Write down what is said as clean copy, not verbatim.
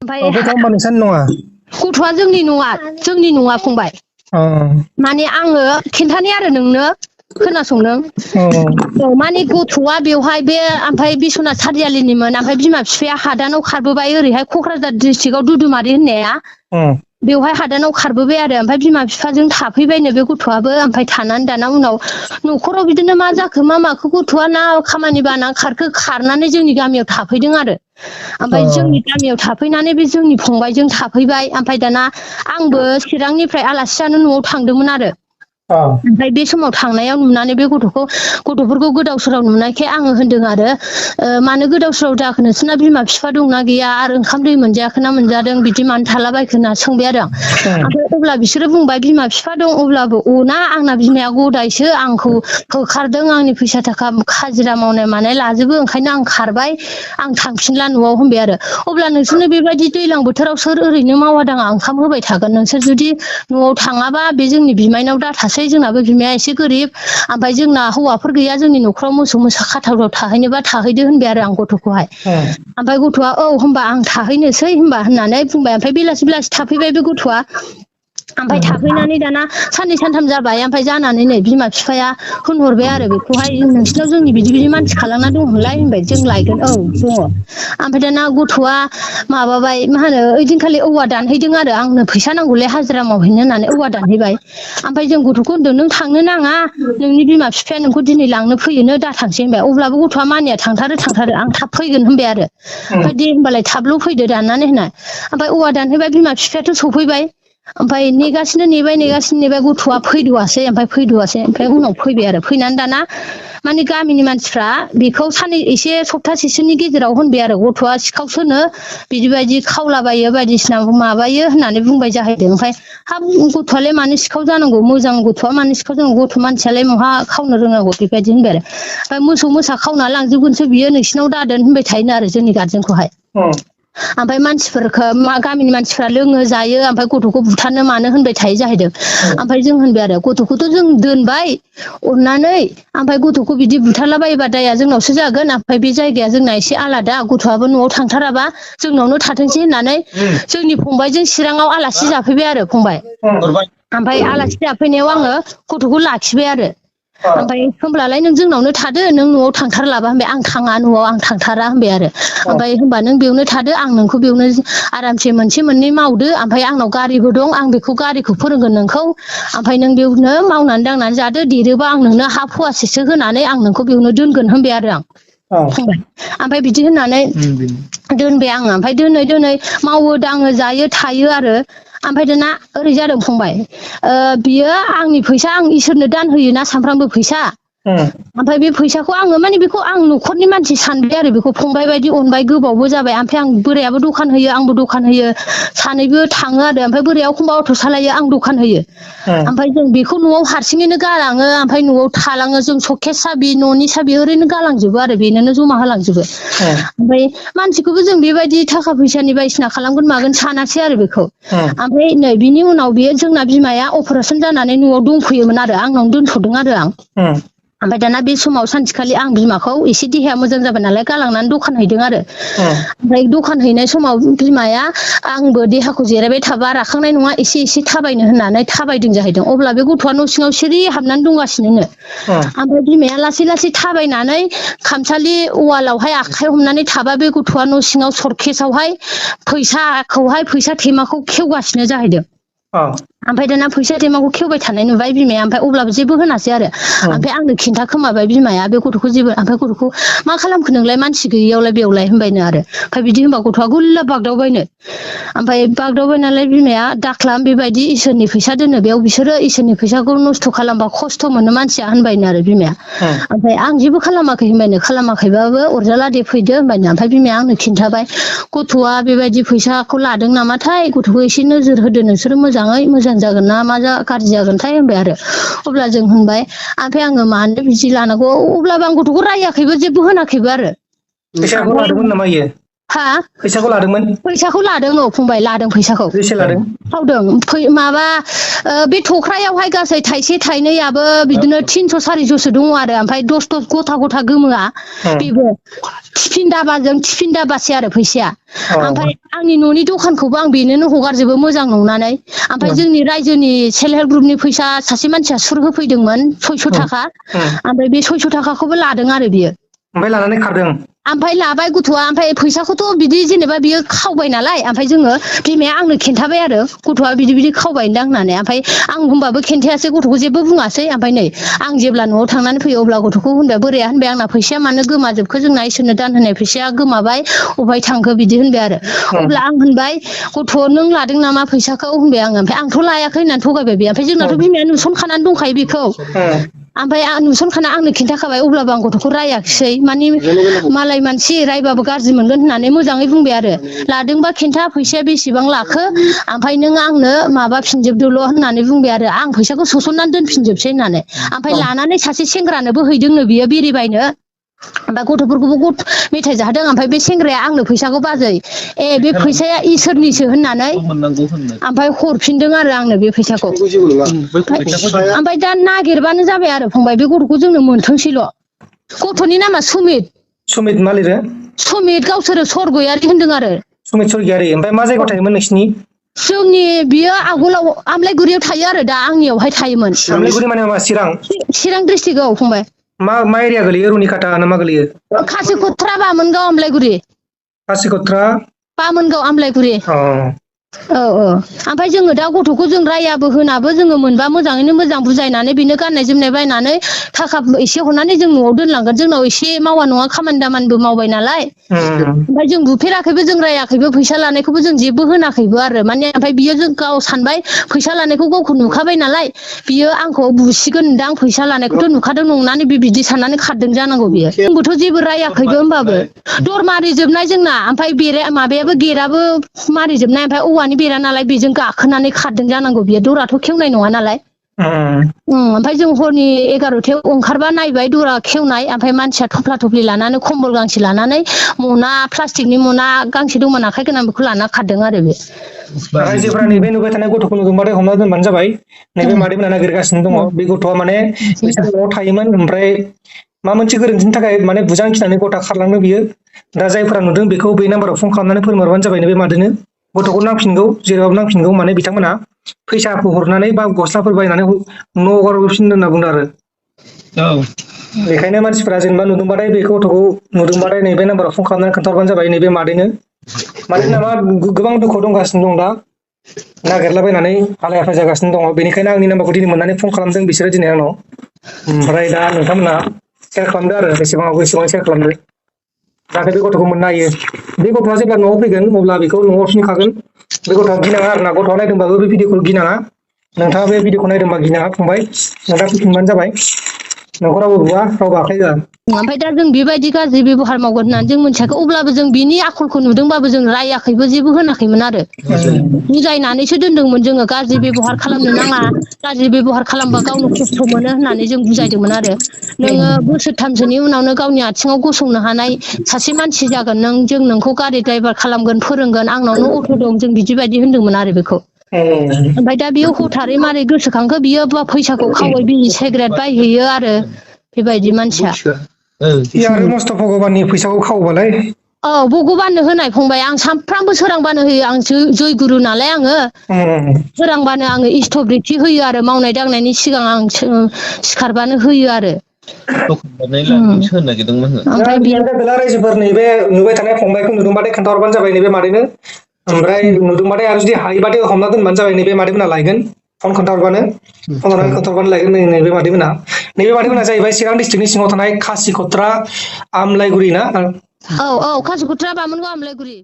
ओमफ्राय गथ'आ होमबा नोंसानि नङा गथ'आ जोंनि नङा फंबाय माने आङो खिन्थानि आरो नोंनो खोनासंदों माने गथ'आ बेवहाय बे ओमफ्राय बिस्वनाथ सारियालिनिमोन ओमफ्राय बिमा बिफाया हादानाव खारबोबाय ओरैहाय क'क्राझार डिस्ट्रिक्टआव दुदुमारि होननाया बेवहाय हादानाव खारबोबाय आरो ओमफ्राय बिमा बिफाजों थाफैबायनो बे गथ'आबो ओमफ्राय थानानै दाना उनाव न'खराव बिदिनो मा जाखो मा माखो गथ'आ ना खामानि बाना खारखो खारनानै जोंनि गामियाव थाफैदों आरो ओमफ्राय जोंनि गामियाव थाफैनानै बे जोंनि फंबायजों थाफैबाय ओमफ्राय दाना आंबो चिरांनिफ्राय आलासि जानो न'आव थांदोंमोन आरो ओमफ्राय बे समाव थांनायाव नुनानै बे गथ'फोरखौ गोदाव सोराव नुनायखाय आङो होनदों आरो मानो गोदाव सोराव जाखो नोंसोरना बिमा बिफा दंना गैया आरो ओंखाम दै मोनजायाखैना मोनजादों बिदि मानो थालाबायखो होनना सोंबाय आरो आं ओमफ्राय अब्ला बिसोरो बुंबाय बिमा बिफा दं अब्लाबो अना आंना बिमाया गदायसो आंखौ होखारदों आंनि फैसा थाखा हाजिरा मावनाय मानाय लाजोबो ओंखायनो आं खारबाय आं थांफिनला न'आव होनबाय आरो अब्ला नोंसोरनो बेबायदि दैज्लां बोथोराव सोर ओरैनो मावा दाङा ओंखाम होबाय थागोन नोंसोर जुदि न'आव थाङाबा बे जोंनि बिमाइनाव दा थासै जोंनाबो बिमाया एसे गोरिब ओमफ्राय जोंना हौवाफोर गैया जोंनि न'खराव मोसौ मोसा खाथावदाव थाहैनोबा थाहैदो होनबाय आरो आं गथ'खौहाय ओमफ्राय गथ'आ औ होनबा आं थाहैनोसै होनबा होननानै बुंबाय ओमफ्राय बेलासि बेलासि थाफैबाय बे गथ'आ ओमफ्राय थाफैनानै दाना साननै सानथाम जाबाय ओमफ्राय जानानै नै बिमा बिफाया होनहरबाय आरो बेखौहाय नोंसिनाव जोंनि बिदि मानसि खालामना दंमोनलाय होनबाय जों लायगोन औ दङ ओमफ्राय दाना गथ'आ माबाबाय मा होनो ओइदिनखालि औवा दानहैदों आरो आंनो फैसा नांगौलै हाजिरा मावहैनो होननानै औवा दानहैबाय ओमफ्राय जों गथ'खौ होनदों नों थांनो नाङा नोंनि बिमा बिफाया नोंखौ दिनै लांनो फैयोनो दा थांसै होनबाय अब्लाबो गथ'आ मानिया थांथारो आं थाब फैगोन होनबाय आरो ओमफ्राय दे होनबालाय थाबल' फैदो दाननानै होनना ओमफ्राय औवा दानहैबाय बिमा बिफायाथ' सफैबाय ओमफ्राय नेगासिनो नेबाय गथ'आ फैद'आसै ओमफ्राय उनाव फैबाय आरो फैनानै दाना माने गामिनि मानसिफ्रा बेखौ एसे सप्तासेसोनि गेजेराव होनबाय आरो गथ'आ सिखावसोनो बिदिबायदि खावलाबायो बायदिसिना माबायो होननानै बुंबाय जाहैदों ओमफ्राय हाब गथ'आलाय मानो सिखाव जानांगौ मोजां गथ'आ मानो सिखाव जानांगौ गथ' मानसियालाय महा खावनो रोंनांगौ बेबायदि होनबाय आरो ओमफ्राय मोसौ मोसा खावना लांजोबगोनसो बियो नोंसिनाव दादोन होनबाय थायोनो आरो जोंनि गारजेनखौहाय ओमफ्राय मानसिफोरखौ गामिनि मानसिफ्रा लोङो जायो ओमफ्राय गथ'खौ बुथारनो मानो होनबाय थायो जाहैदों ओमफ्राय जों होनबाय आरो गथ'खौथ' जों दोनबाय अननानै ओमफ्राय गथ'खौ बिदि बुथारलाबायोबा दाया जोंनावसो जागोन ओमफ्राय बे जायगाया जोंना एसे आलादा गथ'आबो न'आव थांथाराबा जोंनावनो थाथोंसै होननानै जोंनि फंबायजों चिराङाव आलासि जाफैबाय आरो फंबाय ओमफ्राय आलासि जाफैनायाव आङो गथ'खौ लाखिबाय आरो ओमफ्राय होमब्लालाय नों जोंनावनो थादो नों न'आव थांथारलाबा होनबाय आं थाङा न'आव आं थांथारा होनबाय आरो ओमफ्राय होनबा नों बेयावनो थादो आं नोंखौ बेयावनो आरामसे मोनसे मोननै मावदो ओमफ्राय आंनाव गारिबो दं आं बेखौ गारिखौ फोरोंगोन नोंखौ ओमफ्राय नों बेयावनो मावनानै दांनानै जादो देरोबा आं नोंनो हा फुवासेसो होनानै आं नोंखौ बेयावनो दोनगोन होनबाय आरो आं फंबाय ओमफ्राय बिदि होननानै दोनबाय आङो ओमफ्राय दोनै मावो दाङो जायो थायो आरो ओमफ्राय दाना ओरै जादों फंबाय बियो आंनि फैसा आं इसोरनो दान होयोना सानफ्रामबो फैसा ओमफ्राय बे फैसाखौ आङो माने बेखौ आं न'खरनि मानसि सानबाय आरो बेखौ फंबाय बायदि अनबाय गोबावबो जाबाय ओमफ्राय आं बोरायाबो दखान होयो आंबो दखान होयो सानैबो थाङो आरो ओमफ्राय बोराया एखमबा अट' सालायो आं दखान होयो ओमफ्राय जों बेखौ न'आव हारसिङैनो गालाङो ओमफ्राय न'आव थालाङो जों सकेस साबि न'नि साबि ओरैनो गालांजोबो आरो बेनोनो जमा होलांजोबो ओमफ्राय मानसिखौबो जों बेबायदि थाखा फैसानि बायदिसिना खालामगोन मागोन सानासै आरो बेखौ ओमफ्राय नै बिनि उनाव बेयो जोंना बिमाया अपारेसन जानानै न'आव दंफैयोमोन आरो आंनावनो दोनथ'दों आरो आं ओमफ्राय दाना बे समाव सानसेखालि आं बिमाखौ एसे देहाया मोजां जाबाय नालाय गालांनानै दखान हैदों आरो ओमफ्राय दखान हैनाय समाव बिमाया आंबो देहाखौ जिरायबाय थाबा राखांनाय नङा एसे एसे थाबायनो होननानै थाबायदों जाहैदों अब्ला बे गथ'आ न' सिङाव सिरि हाबनानै दंगासिनो ओमफ्राय बिमाया लासै लासै थाबायनानै खामसालि उवालावहाय आखाइ हमनानै थाबा बे गथ'आ न' सिङाव सरकेसावहाय फैसा थेमाखौ खेवगासिनो जाहैदों ओमफ्राय दाना फैसा थेमाखौ खेवबाय थानाय नुबाय बिमाया ओमफ्राय अब्लाबो जेबो होनासै आरो ओमफ्राय आंनो खिन्थाखोमाबाय बिमाया बे गथ'खौ जेबो ओमफ्राय गथ'खौ मा खालामखो नोंलाय मानसि गैयियावलाय बेवलाय होनबायनो आरो ओमफ्राय बिदि होनबा गथ'आ गुल्ला बागदावबायनो ओमफ्राय बागदावबाय नालाय बिमाया दाख्लाम बेबायदि इसोरनि फैसा दोनो बेयाव बिसोरो इसोरनि फैसाखौ नस्थ' खालामबा खस्थ' मोनो मानसिया होनबायनो आरो बिमाया ओमफ्राय आं जेबो खालामाखै होनबायनो खालामाखैबाबो अरजाला दे फैदो होनबायनो ओमफ्राय बिमाया आंनो खिन्थाबाय गथ'आ बेबायदि फैसाखौ लादों नामाथाय गथ'खौ एसे नोजोर होदो नोंसोरो मोजाङै मोजां जागोन ना मा गाज्रि जागोनथाय होनबाय आरो अब्ला जों होनबाय ओमफ्राय आङो मानो बिदि लानांगौ अब्लाबो आं गथ'खौ रायाखैबो जेबो होनाखैबो आरो फैसाखौ लादोंमोन नामा इयो हा फैसाखौ लादोंमोन फैसाखौ लादों औ फंबाय लादों फैसाखौ बेसे लादों खावदों माबा बे थख्रायावहाय गासै थाइसे थाइनैयाबो बिदिनो 300 400सो दङ आरो ओमफ्राय 10 गथा गथा गोमोआ बेबो टिफिन दाबासो आरो फैसाया ओमफ्राय आंनि न'नि दखानखौबो आं बेनोनो हगारजोबो मोजां नंनानै ओमफ्राय जोंनि रायजोनि सेल्फ हेल्प ग्रुपनि फैसा सासे मानसिया सुर होफैदोंमोन 600 थाखा ओमफ्राय बे 600 थाखाखौबो लादों आरो बियो ओमफ्राय लानानै खारदों ओमफ्राय लाबाय गथ'आ ओमफ्राय फैसाखौथ' बिदि जेनेबा बियो खावबाय नालाय ओमफ्राय जोङो बिमाया आंनो खिन्थाबाय आरो गथ'आ बिदि खावबायदां होननानै ओमफ्राय आं होनबाबो खिन्थायासै गथ'खौ जेबो बुङासै ओमफ्राय नै आं जेब्ला न'आव थांनानै फैयो अब्ला गथ'खौ होनबाय बोराया होनबाय आंना फैसाया मानो गोमाजोबखो जोंना इसोरनो दान होनाय फैसाया गोमाबाय अबेहाय थांखो बिदि होनबाय आरो अब्ला आं होनबाय गथ' नों लादों नामा फैसाखौ होनबाय आङो ओमफ्राय आंथ' लायाखै होननानै थगायबाय बे ओमफ्राय जोंनाथ' बिमाया नुसनखानानै दंखायो बेखौ ओमफ्राय नुसनखाना आंनो खिन्थाखाबाय अब्लाबो आं गथ'खौ रायाखिसै मानि मालाय मानसि रायबाबो गाज्रि मोनगोन होननानै मोजाङै बुंबाय आरो लादोंबा खिन्था फैसाया बेसेबां लाखो ओमफ्राय नों आंनो माबाफिनजोबदोल' होननानै बुंबाय आरो आं फैसाखौ सोसननानै दोनफिनजोबसै होननानै ओमफ्राय लानानै सासे सेंग्रानोबो हैदोंनो बियो बेरायबायनो ओमफ्राय गथ'फोरखौबो मेथाइ जाहोदों ओमफ्राय बे सेंग्राया आंनो फैसाखौ बाजै बे फैसाया इसोरनिसो होननानै ओमफ्राय हरफिनदों आरो आंनो बे फैसाखौ ओमफ्राय दा नागिरबानो जाबाय आरो फंबाय बे गथ'खौ जोंनो मोनथोंसैल' गथ'नि नामा सुमित मा लिरो सुमित गावसोरो सरगयारि होनदों आरो सुमित सरगियारि ओमफ्राय मा जायगायाव थायोमोन नोंसिनि जोंनि बियो आगोलाव आमलायगुरियाव थायो आरो दा आंनियावहाय थायोमोन आमलायगुरि माने मा चिरां डिस्ट्रिक्टआव फंबाय मा एरिया गोलैयो रुनिकाटा ना मा गोलैयो खासिक'त्रा बामोनगाव आमलायगुरि खासिक'त्रा बामोनगाव आमलायगुरि औ ओमफ्राय जोङो दा गथ'खौ जों रायाबो होनाबो जोङो मोनबा मोजाङैनो मोजां बुजायनानै बेनो गाननाय जोमनाय बायनानै थाखा एसे हरनानै जों न'आव दोनलांगोन जोंनाव एसे मावा नङा खामानि दामानिबो मावबाय नालाय ओमफ्राय जों बुफेराखैबो जों रायाखैबो फैसा लानायखौबो जों जेबो होनाखैबो आरो माने ओमफ्राय बियो जों गाव सानबाय फैसा लानायखौ गावखौ नुखाबाय नालाय बियो आंखौ बुसिगोनदां फैसा लानायखौथ' नुखादों नंनानै बिदि साननानै खारदों जानांगौ बियो जोंबोथ' जेबो रायाखैबो होमबाबो दर मारिजोबनाय जोंना ओमफ्राय माबायाबो गेटआबो मारिजोबनाय ओमफ्राय औवानि बेरा नालाय बेजों गाखोनानै खारदों जानांगौ बियो दराथ' खेवनाय नङा नालाय ओमफ्राय जों हरनि 11थायाव ओंखारबा नायबाय दरा खेवनाय ओमफ्राय मानसिया थफ्ला थफ्लि लानानै खम्बल गांसे लानानै मना प्लास्टिकनि मना गांसे दंमोन आखाय गोनां बेखौ लाना खारदों आरो बे रायजोफोरा नैबे नुबाय थानाय गथ'खौ नुदोंबाथाय हमना दोनबानो जाबाय नैबे मादैमोना नागिरगासिनो दङ बे गथ'आ माने बिसोर न'आव थायोमोन ओमफ्राय मा मोनसे गोरोन्थिनि थाखाय माने बुजां खिनानै गथा खारलांनो बियो दा जायफोरा नुदों बेखौ बे नाम्बाराव फन खालामनानै फोरमायहरबानो जाबाय नैबे मादैनो गथ'खौ नांफिनगौ जेरावबो नांफिनगौ माने बिथांमोना फैसाखौ हरनानै बा गस्लाफोर बायनानै न' हगारफिनदों होनना बुंदों आरो बेखायनो मानसिफोरा जेनेबा नुदोंबाथाय बे गथ'खौ नुदोंबाथाय नैबे नाम्बाराव फन खालामनानै खोन्थाहरबानो जाबाय नैबे मादैनो मादैना मा गोबां दुखुआव दंगासिनो दं दा नागिरलाबायनानै हालाय हाफाय जागासिनो दङ बेनिखायनो आंनि नाम्बारखौ दिनै मोननानै फन खालामदों बिसोरो दिनै आंनाव ओमफ्राय दा नोंथांमोना सेयार खालामदो आरो बेसेबां हागौ एसेबां सेयार खालामदो जाहाथे बे गथ'खौ मोननो हायो बे गथ'आ जेब्ला न'आव फैगोन अब्ला बेखौ न'आव हरफिनखागोन बे गथ'आ गिनाङा आरोना गथ'आ नायदोंबाबो बे भिडिअखौ गिनाङा नोंथाङा बे भिडिअखौ नायदोंबा गिनाङा फंबाय नोंथाङा फैफिनबानो जाबाय न'खौ रावबो बुवा रावबो आखाइ होआ ओमफ्राय दा जों बेबायदि गाज्रि बेब'हार मावगोन होननानै जों मोनथियाखै अब्लाबो जों बिनि आखलखौ नुदोंबाबो जों रायाखैबो जेबो होनाखैमोन आरो बुजायनानैसो दोनदोंमोन जोङो गाज्रि बेब'हार खालामनो नाङा गाज्रि बेब'हार खालामबा गावनो खस्थ' मोनो होननानै जों बुजायदोंमोन आरो नोङो बोसोरथामसोनि उनावनो गावनि आथिङाव गसंनो हानाय सासे मानसि जागोन जों नोंखौ गारि ड्राइभार खालामगोन फोरोंगोन आंनावनो अट' दं जों बिदि बायदि होनदोंमोन आरो बेखौ ओमफ्राय दा बियो हथारै मारै गोसोखांखो बियो फैसाखौ खावै बिरि सिगारेट बायहैयो आरो बेबायदि मानसिया आरो मस्थ' भगबाननि फैसाखौ खावबालाय औ भगबाननो होनाय फंबाय आं सानफ्रामबो सोरांबानो होयो आं जय गुरु नालाय आङो सोरांबानो आङो इस्थ' ब्रिथि होयो आरो मावनाय दांनायनि सिगां आं सिखारबानो होयो आरो ओमफ्राय बियो रायजोफोर नैबे नुबाय थानाय फंबायखौ नुदोंबाथाय खोन्थाहरबानो जाबाय नैबे मादैनो ओमफ्राय नुदोंबाथाय आरो जुदि हायोबाथाय हमना दोनबानो जाबाय नैबे मादैमोना लायगोन फन खोन्थाहरबानो फन हरनानै खोन्थाहरबानो लायगोन नैबे मादैमोना जाहैबाय चिरां डिस्ट्रिक्टनि सिङाव थानाय खासिक'त्रा आमलायगुरि ना औ खासिक'त्रा बामोनगाव आमलायगुरि